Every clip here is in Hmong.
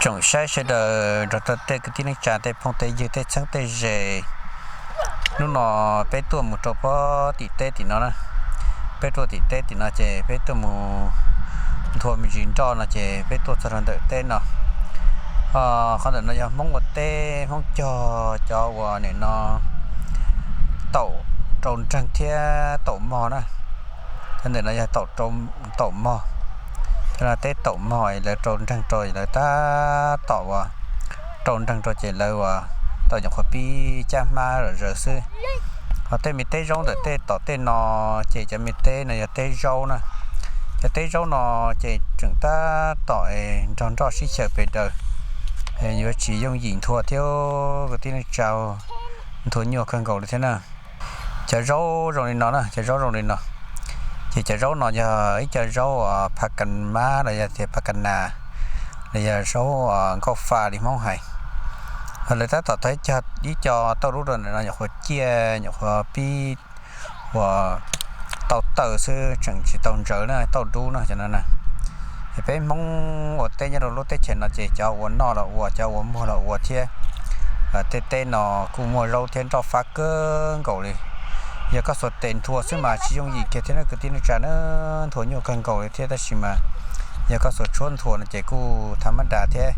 Tsoom saib sawv daws nrog rau tej kwv tij neej tsa tej phooj tej ywg tej txheeb tej ze. Hnub no peb tuaj mus rau pob tim teb tim no na. Peb tuaj tim teb tim no ces peb tuaj mus nthua me ntsis nroj no ces peb tuaj txog rau ntawm teb no. Qhov ntawm no yog Hmoob ua teb, Hmoob cog cov uas nim no taum rau nreeg thiab taum mog na. Cov ntawm no yog taum mog. Cov no teb taum mog lawv rau nreeg rau lawv tab tom uas rau nreeg rau ces lawv uas tau nyuam qhuav pib cab hmab zom zaws xwb. Ho tej me teb zaub ntawm tej tom tej no ces cov me teb no yog teb zaub na. Cov teb zaub no ces tseem tab tom nrog nroj sib xyaw pes daws, yuav tsis yooj yim nthua thiab kwv tij neej tsa, nthua nyuaj kawg nkaus li thiab na. Cov zaub zoo li no na, cov zaub zoo li no, ces cov zaub no yog ib co zaub pha kas mab los yog tias pha kas nas, los yog zaub nkauj fa li Hmoob hais. Ho lawv tab tom tau ib co tauj dub rau ntawm no nyuam qhuav ciaj nyuam qhuav pib uas tau taw xwb, tseem tsis tau ntsawv na, tauj dub na cov no na. Es peb Hmoob ua teb nyob rau lub teb chaws no ces cov ua noj los ua, cov ua muag los ua thiab. Tej teb no kuj muaj zaub thiab nroj fab kawg nkaus li. Yog koj xuas tes nthua xwb mas tsis yooj yim kiag thiab na kwv tij neej tsa na, nthua nyuaj kawg nkaus li thiab tab sis mas yog koj xuas tshuab nthua no ces kuj tha mab das thiab.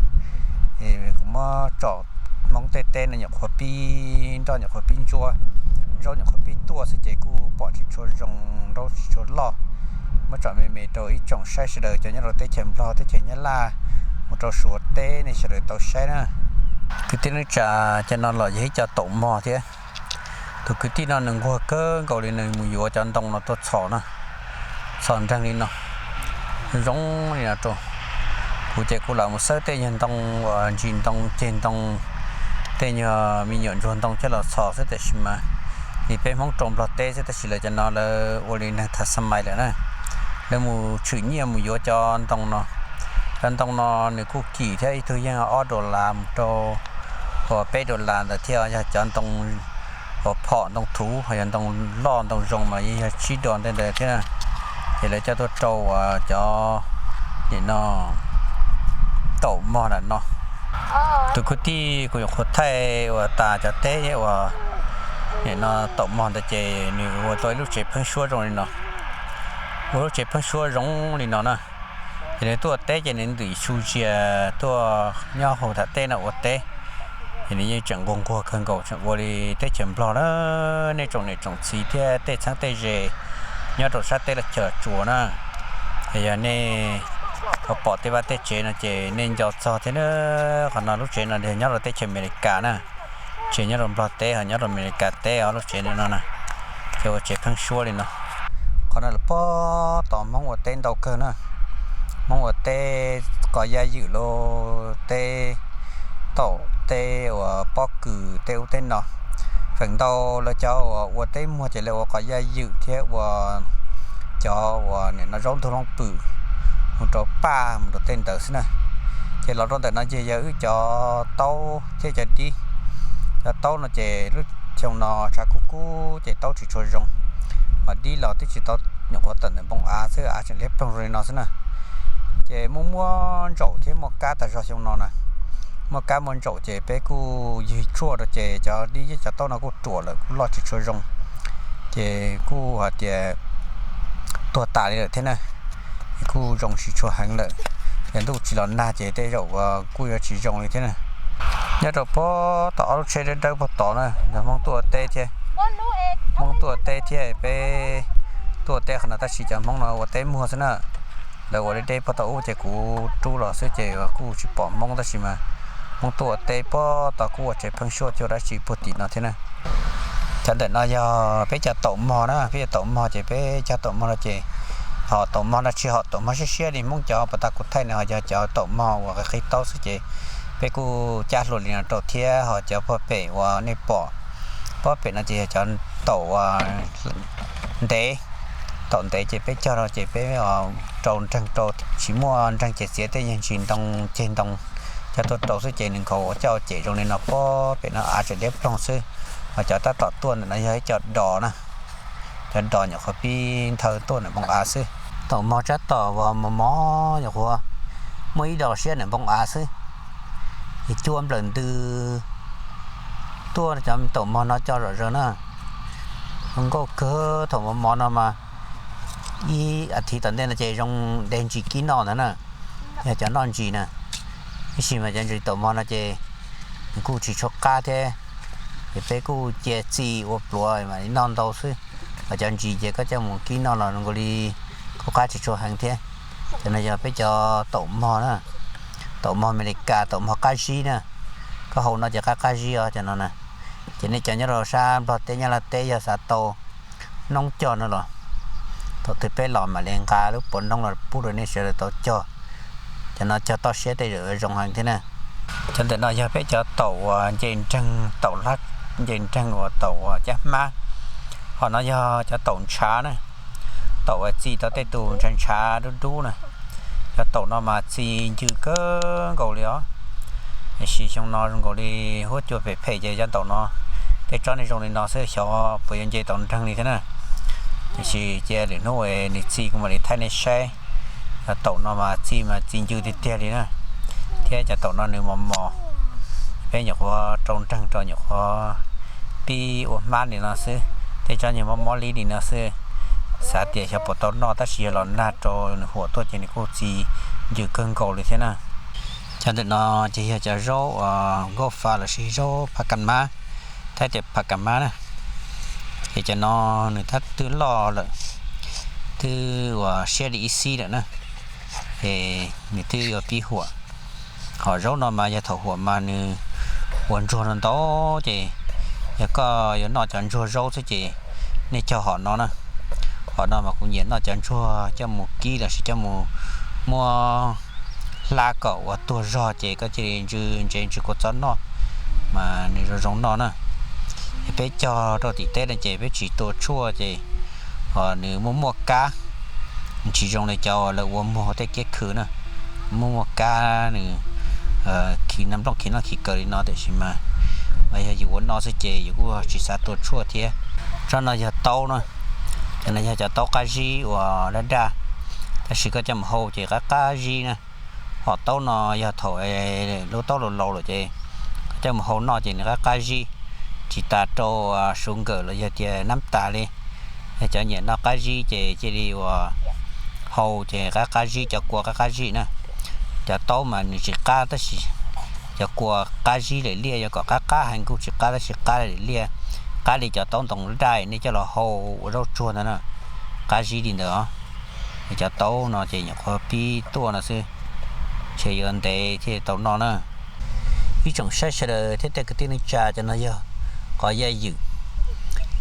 Kuv muab tsom Hmoob tej teb no nyuam qhuav pib nroj nyuam qhuav pib ntsuab, zaub nyuam qhuav pib tuaj xwb ces kuj pom tsis tshua zoo, zaub tsis tshua loj. Muab tsom me me rau ib tsoom saib sawv daws cov nyob rau teb chaws Nplog teb chaws Nyab Laj mus rau Suav teb nej sawv daws tau saib na. Kwv tij neej tsa, cov no los yog ib co taum mog thiab. Tus kwv tij no nws nquag kawg nkaus li, nws mus yuav cov ntoo no tuaj txhos na, txhos nreeg li no, zoo li no rau. Kuv ces kuv lam mus xawb tej nyuag ntoo uas ntsis ntoo ceg ntoo, tej nyuag me nyuam ntsuag ntoo coj los txhos xwb tab sis mas li peb Hmoob rau Nplog teb xwb tab sis lawv cov no lawv ua li neeg tham xa mais lawm na. Lawv mus tshwm nyiaj mus yuav cov ntoo no. Cov ntoo no nws kuj kim thiab, ib tug yeej ob dollar mus rau uas peb dollar ntawd thiab, yog cov ntoo uas phom ntoo thuv, ho yog ntoo loj ntoo zoo mas yeej yog tsib dollar ntawd thiab. Ces lawv coj tuaj rau uas cov nim no taum mog ntawm no. Tus kwv tij kuv nyuam qhuav thaij uas tas cov teb uas nim no taum mog ntawd ces nws ua tau ib lub tsev pheeb suab zoo li no, ua lub tsev pheeb suab zoo li no na. Ces nws tuaj teb ces nws ntxim su zias tuaj nyob hauv nram teb no ua teb. Ces nws yeej tseem nquag nquag kawg nkaus, tseem ua li teb chaws Nplog na. Nej tsoom niam tsoom txiv thiab tej txheeb tej ze nyob rau sab teb los cog tsuas na, yog nej pom tej vaj tej tsev no ces nej nco txog thiab na. Qhov no lub tsev no nyob rau teb chaws Amelikas na, tsis nyob rau Nplog teb, ho nyob rau Amelikas teb os lub tsev no na. Ces ua tsev pheeb suab li no. Qhov no lawv puag tom Hmoob ua teb ntau kawg na. Hmoob ua teb qos yaj ywm los teb taum, teb uas pob kws, teb ub teb no. Feem ntau lawv cov uas ua teb muag ces lawv ua qos yaj ywm thiab ua cov uas nim no zaub ntug looj pwm mus rau paj mus rau tej ntawd xwb na. Ces los rau ntawm no ces yog wb cov taub thiab cov dib. Cov taub no ces lub xyoo no tshav kub kub ces taub tsis tshua zoo, ho dib los twb tsis tau, nyuam qhuav tawm ntawm npoo av xwb, av tseem liab ploog zoo li no xwb na. Ces muaj muaj ntsaum thiab muaj kab tag zog xyoo no na. Muaj kab muaj ntsaum ces peb kuj ywg tshuaj rau ces cov dib thiab cov taub no kuj ruam lawm, kuj loj tsis tshua zoo, ces kuj hais tias tuag tas li lawm thiab na. Kuj zoo tsis tshua heev lawm, yog ntuj tsis los nag ces tej zaum kuj yuav tsis zoo li thiab na. Nyob rau puag tom ob lub tsheb dawb dawb puag tod na, yog Hmoob tuaj ua teb thiab, Hmoob tuaj ua teb thiab, peb tuaj ua teb qhov no tab sis cov Hmoob no ua teb muag xwb na. Lawv ua deb deb puag tod ub ces kuv rub los xwb ces kuj tsis pom Hmoob tab sis mas Hmoob tuaj ua teb puag tod kuj ua tsev pheeb suab cuag dab tsi puag tim no thiab na. Cov ntawm no yog peb cov taum mog na, peb cov taum mog ces peb cog taum mog no ces ho taum mog no tsis ho taum mog siab siab li Hmoob cov puag ta kuv thaij no, ho yog cov taum mog uas qhib taub xwb ces peb kuj cab hlua li no rau thiab. Ho cov puag pem uas nej pom puag pem no ces yog cov taum ntev, taum ntev ces peb cog rau ces peb rau nreeg rau, tsis muaj nreeg ces txiav tej nyuag ntsis ntoo ceg ntoo cog tuaj rau xwb ces nws nkhaus coj cem zoo li no. Puag pem no av tseem liab ploog xwb, ho cov tab tom tuaj ntawm no yog ib co dos na. Cov dos nyuam qhuav pib nthawv tuaj ntawm npoo av xwb. Taum mog tsab tom uas mos mos nyuam qhuav muaj ib dos siab ntawm npoo av xwb. Cua nplawm ntws tuaj cov taum mog no coj zom zaws na. Zoo nkauj kawg, thaum mos mos no mas ib as thiv tom ntej no ces zoo de ntsis kib noj ntag na. Yog cov noj ntsis na, tab sis mas cov ntsis taum mog no ces nws kuj tsis tshua qab thiab, ces peb kuj cia txi ua pluav mam li noj ntau xwb. Ho cov ntsis ces koj coj mus kib noj los zoo nkaus li kuj qab tsis tshua heev thiab. Cov no yog peb cov taum mog na, taum mog Amelikas, taum mog qab zib na. Koj hau no ces qab qab zib os cov no na. Ces nej cov nyob rau sab Nplog teb Nyab Laj teb yog xav tau noob cog no los thaum twg peb los mam li nqa lub puav ntoob los pub rau nej sawv daws tau cog. Cov no cog toj siab tej zaum zoo heev thiab na. Cov ntawm no yog peb cov taum uas nce nreeg, taum hla, nce nreeg uas taum uas cab hmab. Ho no yog cov taum ntshav na, taum uas txi tau tej tus ntshav ntshav dub dub na. Cov taum no mas txi ncw kawg nkaus li os. Tiam sis xyoo no zoo nkaus li huab cua phem phem ces cov taum no tej tsob nej zoo li no xwb, xyov puas yuav nce tau nreeg li thiab na. Tiam sis cia lwm hnub nws txi kuv mam li thaij nej saib. Cov taum no mas txi mas txi ncw tiag tiag li na. Thiab cov taum no nws mos mos, peb nyuam qhuav rau nreeg rau nyuam qhuav pib ua hmab li no xwb, tej tsob nyuag mob mob li li no xwb. Xav tias xyov puas tau noj tab sis yog los nag rau nws huam tuaj ces nws kuj txi ncw kawg nkaus li thiab na. Cov ntawm no ces yog cov zaub uas nkauj fa lossis zaub pha kas mab, thiab cov pha kas mab na. Ces cov no nws tab twb loj lawm, twb uas siab li ib xib lawm na, es nws twb yuav pib huam. Ho zaub no mas yog thaum huam mas nws ua ntsuag no ntau, ces yog koj yuav noj cov ntsuag zaub xwb ces nej cog hom no na. Hom no mas kuv nyiam noj cov ntsuag coj mus kib lossis coj mus muab hlab kom ua tuag zog ces koj cia li ntws ntsev ntsis kua txob noj mas nws zoo zoo noj na. Es peb cog rau tim teb no ces peb tsis tua tshuaj ces ho nws muaj muaj kab, tsis zoo li cov lawv ua muag tej kiab khw na, muaj muaj kab nws khi nplooj khi noj khi kaw li no tiam sis mas yog yus ua noj xwb ces yus kuj tsis xav tua tshuaj thiab. Tsob no yog taub na, cov no yog cov taub qab zib uas daj daj, tab sis koj coj mus hau ces qab qab zib na. Hom taub no yog thaum lub taub laus laus lawm ces koj coj mus hau noj ces nws qab qab zib, tsis tas rau suv nkawm los yog tias nab tas li. Yog cov nyiam noj qab zib ces cia li uas hau ces qab qab zib, cov kua qab qab zib na. Cov taub mas nws tsis qab tab sis cov kua qab zib lawm liaj, yog kom qab qab heev kuj tsis qab tab sis qab lawm liaj, qab li cov taub ntoo daj nej coj los hau ua zaub tsuag ntawd na, qab zib li ntawd os. Cov taub no ces nyuam qhuav pib tuaj no xwb, ntshe yuav ntev thiaj tau noj na. Ib tsoom saib sawv daws thiab tej kwv tij neej tsa, cov no yog qos yaj ywm.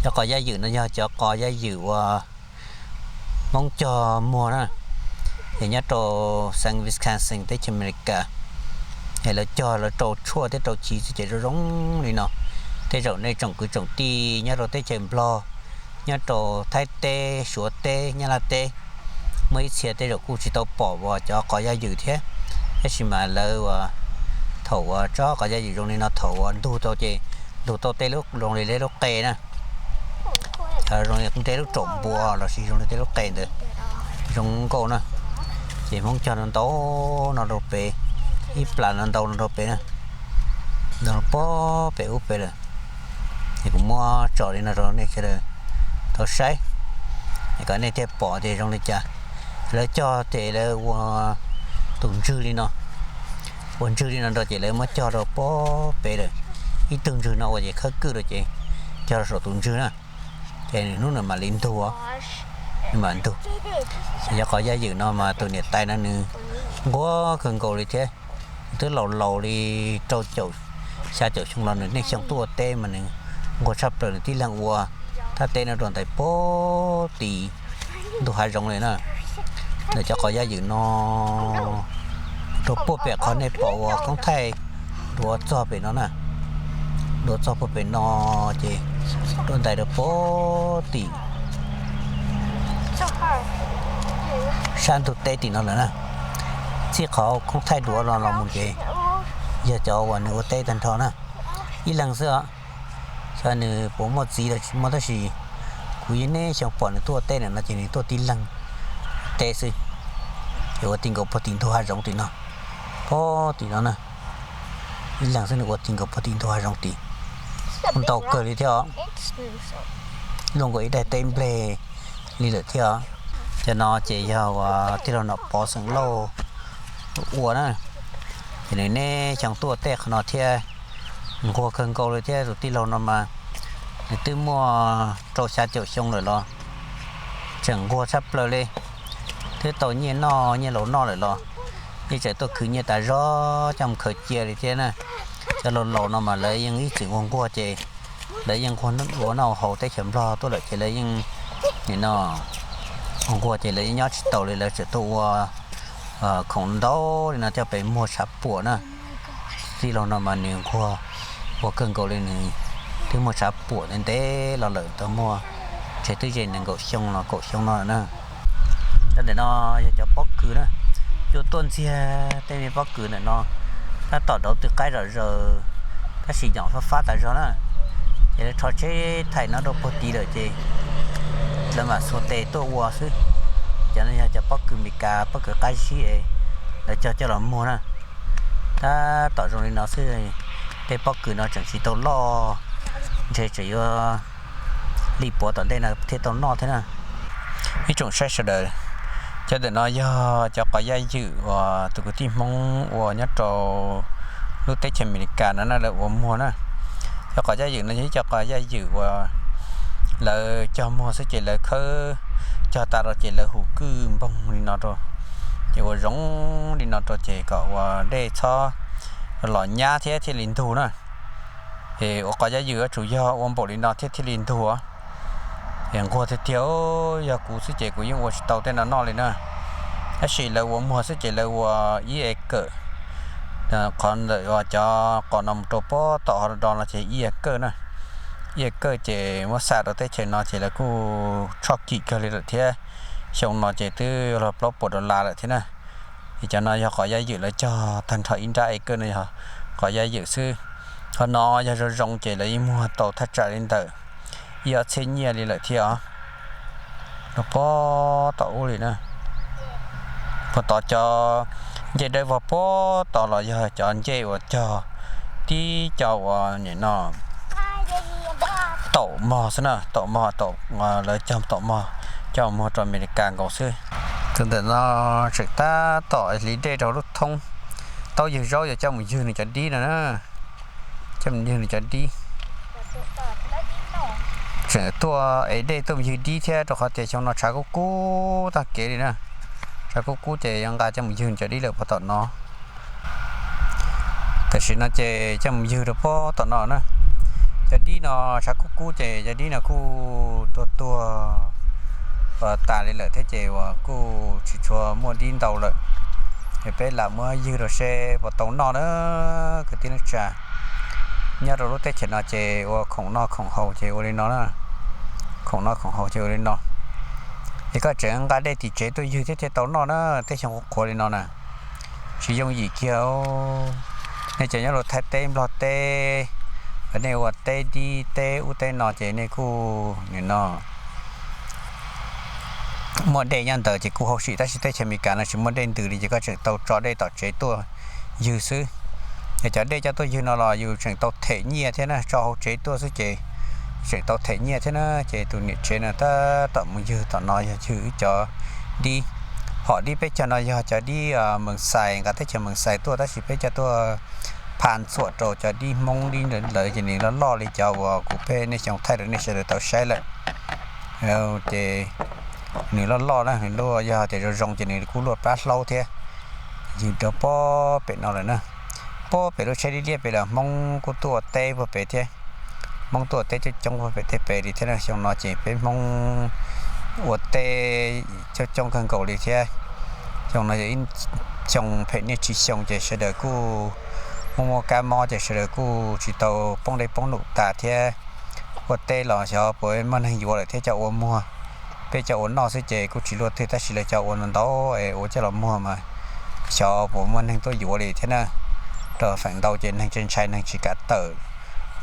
Cov qos yaj ywm no yog cov qos yaj ywm uas Hmoob cog muag na, es nyob rau xeev Wisconsin teb chaws Amelikas, es lawv cog lawv rau tshuaj thiab rau chiv xwb ces zoo zoo li no. Tej zaum nej tsoom kwv tsoom tij nyob rau teb chaws Nplog, nyob rau Thaib teb, Suav teb, Nyab Laj teb, muaj ib txhia tej zaum kuj tsis tau pom uas cov qos yaj ywm thiab. Tab sis mas lawv uas thaum uas tsob qos yaj ywm zoo li no thaum uas ntug tau ces ntug tau tej lub zoo li tej lub qe na, zoo li tej lub raum npua lossis zoo li tej lub qe ntawd, zoo nkauj na. Ces Hmoob cog no ntau no rau pem, ib plas no ntau no rau pem na, ntau puag pem ub pem lawm. Ces kuv muab tso li no rau nej sawv daws tau saib, es kom nej thiaj pom tias zoo li cas. Lawv cog ces lawv ua tus ntswg li no, ua ntswg li no rau ces lawv muab cog rau puag pem lawm. Ib tug ntswg no ua ces khawb kwj rau ces cog rau saum tus ntswg na, ces nws hnub nws mam li ntug, nws mam ntug. Cov qos yaj ywm no mas tus niam tais no nws nquag kawg nkaus li thiab, nws twb laus laus li rau caum, xya caum xyoo los nws niaj xyoo tuaj ua teb mas nws nquag tshaj plaws, nws tib leeg ua thaj teb no rau ntawm puag tim ntug hav zoov li na. Ntawm cov qos yaj ywm no rau puag pem qhov nej pom uas koob thaij duav txog pem no na, duav txog puag pem no ces dua ntais rau puag tim sab ntug teb tim no lawm na. Txij qhov koob thaij duav no los mus ces yog cov uas nws ua teb tag nrho na, ib leeg xwb os. Xyov nws puas muaj txiv los tsis muaj tab sis kuv yeej niaj xyoo pom nws tuaj ua teb na no ces nws tuaj tib leeg teb xwb. Ces ua ti nkaus puag tim ntug hav zoov tim no, puag tim no na. ib leeg xwb nws ua ti nkaus puag tim ntug hav zoov tid. Ntau kawg li thiab os. Luaj nkaus ib daim teb nplej li lawm thiab os. Cov no ces yog uas tij laug Nom Pov xeem Lauj ua na. Ces nws niaj xyoo tuaj tej qhov no thiab, nquag kawg nkaus li thiab. Tus tij laug no mas nws twb muaj rau xya caum xyoo lawm los tseem nquag tshaj plaws li. Twb tau nyiaj noj nyiaj laus noj lawm los yeej tseem tuaj khwv nyiaj tas zog coj mus khaws cia li thiab na. Cov laus laus no mas lawv yeej ib txwm ua nquag ces lawv yeej nquag ua noj haus teb chaws Nplog tuaj lawm ces lawv yeej, nim no ua nquag ces lawv yeej nyob tsis taus li, lawv tseem tuaj ua khoom ntau li no coj pem muag tshav puam na. Tij laug no mas nws nquag ua kawg nkaus li, nws twb muag tshav puam ntev ntev los lawm, tau muaj ntshe twb ze nees nkaum xyoo los kaum xyoo no lawm na. Cov ntawm no yog cov pob kws na, cua tuaj ntxiag tej me pob kws ntawm no, tab tom rauv tw qaib zom zaws, tab sis nyom fab fab tas zog na. Ces lawv rho tsheb thaij no rau puag tid lawm ces lawv mam xuas tes tuaj ua xwb. Cov no yog cov pob kws Meskas, pob kws qab zib es lawv cog coj los muag na. Tab tom zoo li no xwb, tej pob kws no tseem tsis tau loj, ntshe tseem yuav li puav tom ntej no thiaj tau noj thiab na. Ib tsoom saib sawv daws, cov ntawm no yog cov qos yaj ywm uas tus kwv tij Hmoob ua nyob rau lub teb chaws Amelikas no na, lawv ua muag na. Cov qos yaj ywm no yog ib co qos yaj ywm uas lawv cog muag xwb ces lawv khawb cog tas rau ces lawv hu kwj npoog li no rau, ces ua zoo li no rau ces kom ua dej txhob los nyab thiab thiaj li ntug na. Es ua qos yaj ywm yuav tsum yog ua npaum li no thiab thiaj li ntug. Es nquag tiag tiag, yog kuv xwb ces kuv yeej ua tsis tau tej no noj li na. Tab sis lawv ua muag xwb ces lawv ua ib e kawm, qhov ntawm cov qos no mus rau pob tom ho do no ces ib e kawm na. Ib e kawm ces muab xa rau teb chaws no ces lawv kuj tshoj kim kawg li lawm thiab. Xyoo no ces twb yuav luag plaub puas dollar lawm thiab na. Es cov no yog qos yaj ywm lawv cog tag nrho ib nrab e kawm no yog qos yaj ywm xwb. Qhov no yog zoo zoo ces lawv yeej muag tau thaj tsam li ntawm ib ob txhiab nyiaj li lawm thiab os. Rau pob tom ub li na. Puag tod cov ncej dawb vog puag tod los yog cov ncej uas cog tib co uas nim no taum mog xwb na, taum mog, lawv cog taum mog coj muag rau Amelikas nkaus xwb. Tus ntawm no tseem tab tom hliv dej rau lub thoob, taub ywg zaub yuav coj mus ywg nws cov dib no na. Coj mus ywg nws cov dib. Tseem tuaj ev dej tuaj mus ywg dib thiab rau qhov tias xyoo no tshav kub kub tag kev li na. Tshav kub kub ces yuav nqa coj mus ywg nws cov dib lawm puag tom no. Tam sim no ces coj mus ywg rau puag tom no na. Cov dib no tshav kub kub ces cov dib no kuj tuag tuag tas li lawm thiab ces uas kuj tsis tshua muaj dib ntau lawm. Es peb lam muab ywg rau seb puas tau noj na kwv tij neej tsa. Nyob rau lub teb chaws no ces ua khoom noj khoom haus ces ua li no na. Khoom noj khoom haus ces ua li no. Es koj tseem nqa dej tim tsev tuaj ywg thiab thiaj tau noj na, tej xyoo qhuav qhuav li no na. Tsis yooj yim kiag. Nej cov nyob rau Thaib teb Nplog teb, nej ua teb dib teb ub teb no ces nej kuj nim no muaj dej nyob ntawd ces kuj hauj sim, tab sis teb chaws Amelikas no tsis muaj dej ntws li ces koj tseem tau tso dej tom tsev tuaj ywg xwb. Es cov dej coj tuaj ywg no los yus tseem tau them nyiaj thiab na, tso hauv tsev tuaj xwb ces tseem tau them nyiaj thiab na. Ces tus niam tsev no tab tom mus ywg tom no yog ywg ib cov dib. Hom dib peb cog no yog cov dib Mees Xais, nqa teb chaws Mees Xais tuaj tab sis peb coj tuaj pha ntxuam rau cov dib Hmoob dib ntawd ces nws loj loj li cov uas kuv pheej niaj xyoo thaij rau nej sawv daws tau saib lawm. Ces nws loj loj na, nws luaj yog tias zoo zoo ces nws kuj luaj plab hlaub thiab. Ywg rau puag pem no lawm na. Puag pem lub tsheb liab liab pem los Hmoob kuj tuaj ua teb puag pem thiab. Hmoob tuaj ua teb coob coob puag pem tej pem li thiab na. Xyoo no ces peb Hmoob ua teb coob coob kawg nkaus li thiab. Xyoo no yog ib xyoo phem niaj tsib xyoo ces sawv daws kuj muaj muaj kab mob ces sawv daws kuj tsis tau poob dej poob num tas thiab. Ua teb los xyov puas muaj neeg yuav lawm thiab cov ua muag. Peb cov ua noj xwb ces kuj tsis luaj twg tab sis lawv cov ua ntau ntau es ua coj los muag mas xyov puas muaj neeg tuaj yuav li thiab na. Rau feem ntau ces neeg tsis ntshai, neeg tsis kam tawm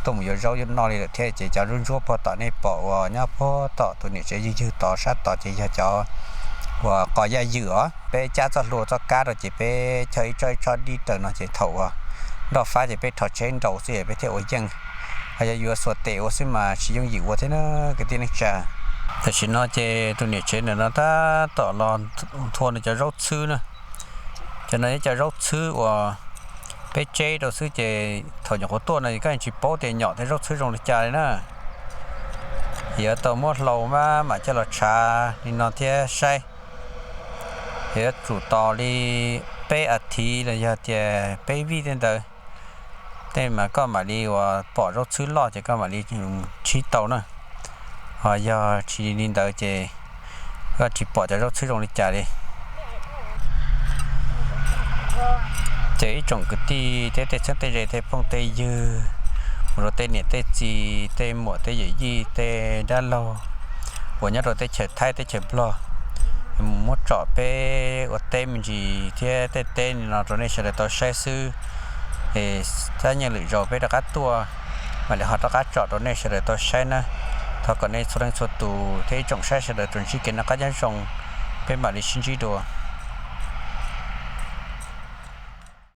tuaj mus yuav zaub yuav noj li lawm thiab. Ces cov ntsuab ntsuab puag tom nej pom uas nyob puag tom tus niam tsev ywg ywg tod sab tod ces yog cov uas qos yaj ywm os. Peb cab txoj hlua txoj kab rau ces peb cog ib tsob ib tsob dib raws no ces thaum uas nroj fab ces peb rho tsheb nraus xwb peb thiaj ua yeej. Ho yog yuav xuas tes ua xwb mas tsis yooj yim ua thiab na kwv tij neej tsa. Tam sim no ces tus niam tsev ntawm no tab tom los nthua nws cov zaub txhwb na. Cov no yog cov zaub txhwb uas peb tseb rau xwb ces thaum nyuam qhuav tuaj no koj tsis paub tias nyom thiab zaub txhwb zoo li cas li na. Yuav tau muab hlau maj mam coj los tshav li no thiab saib. Yuav tsum tos li peb as thiv los yog tias peb vij tej ntawd, tej mas koj mam li uas pom zaub txhwb loj ces koj mam li tshib tau na. Ho yog tsis li ntawd ces koj tsis pom cov zaub txhwb zoo li cas li. Ces ib tsoom kwv tij thiab tej txheeb tej ze tej phooj tej ywg, mus rau tej niam tej txiv tej muam tej yawm yij tej dab laug uas nyob rau teb chaws Thaib teb chaws Nplog, mus muab tsom peb ua teb me ntsis thiab tej teb no rau nej sawv daws tau saib xwb. Es tab nyeej lwm zaus peb rov qab tuaj mam li ho rov qab tsom rau nej sawv daws tau saib na. Thov kom nej txhua leej txhua tus thiab ib tsoom saib sawv daws tsuas ntsib kev noj qab nyob zoo, peb mam li sib ntsib dua.